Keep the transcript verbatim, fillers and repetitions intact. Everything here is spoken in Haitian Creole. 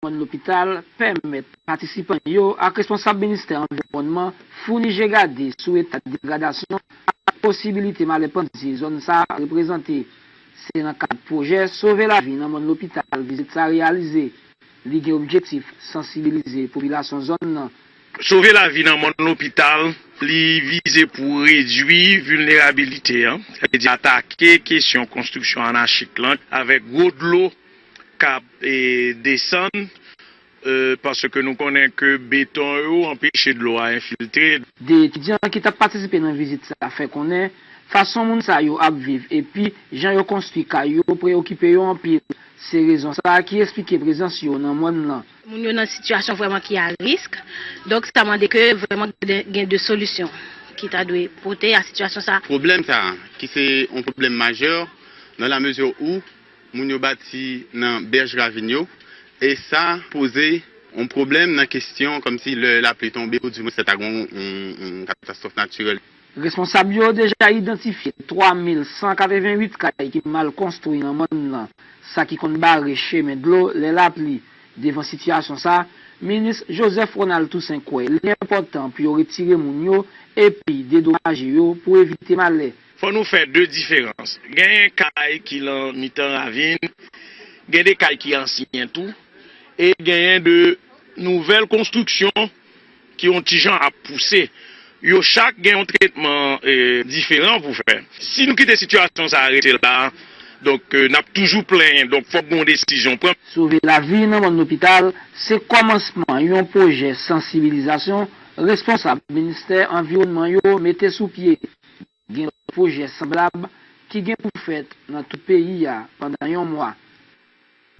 mòn Lopital pèmèt patisipan yo ak responsab ministè anviwònman founi je gade sou eta degradasyon ak posibilite malè pandye zòn sa a reprezante. Se nan kad pwojè Sove Lavi nan mòn Lopital vizit sa a reyalize. Li gen objektif sansibilize popilasyon zòn nan. Sove Lavi nan mòn Lopital, li vize pou redui vilnerabilite an, sa vle di atake kesyon konstriksyon anachik lan avèk gwo dlo k ap e, desann, e, paske nou konnen ke beton yo anpeche dlo a enfiltre. De etidyan ki t ap patisipe nan vizit sa a fè konnen fason moun sa yo ap viv epi jan yo konstwi kay yo preyokipe yo anpil. Se rezon sa a ki esplike prezans yo nan mòn nan. Moun yo nan sitiyasyon vrèman ki a risk. Donk, sa mande ke vrèman gen de, gen de solisyon ki ta dwe pote a sitiyasyon sa a. Pwoblèm sa a, ki se yon pwoblèm majè, nan la mezi ou moun yo bati nan bèj ravin yo, e sa poze yon pwoblèm nan kesyon kòmsi lè lapli tonbe, ou dimwens lè ta gen yon, yon, yon katastwòf natirèl. Responsab yo deja idantifye twa mil san katrevenn uit kay ki mal konstwi nan mòn nan, sa ki konn bare chemen dlo lè lapli. Devan sitiyasyon sa, minis Joseph Ronald Toussaint kwè li enpòtan pou yo retire moun yo epi dedomaje yo pou evite malè. Fò nou fè de diferans. Genyen kay ki lan mitan ravin, gen de kay ki ansyen tou, e genyen de nouvèl konstriksyon ki yon ti jan ap pouse. Yo chak gen yon tretman, e, diferan pou fè. Si nou kite sitiyasyon sa a rete la, donk, e, n ap toujou plenyen. Donk, fòk gen yon desizyon pran. Sove Lavi nan mòn Lopital se kòmansman yon pwojè sansibilizasyon responsab ministè anviwònman yo mete sou pye. Gen lòt pwojè sanblab ki gen pou fèt nan tout peyi a pandan yon mwa.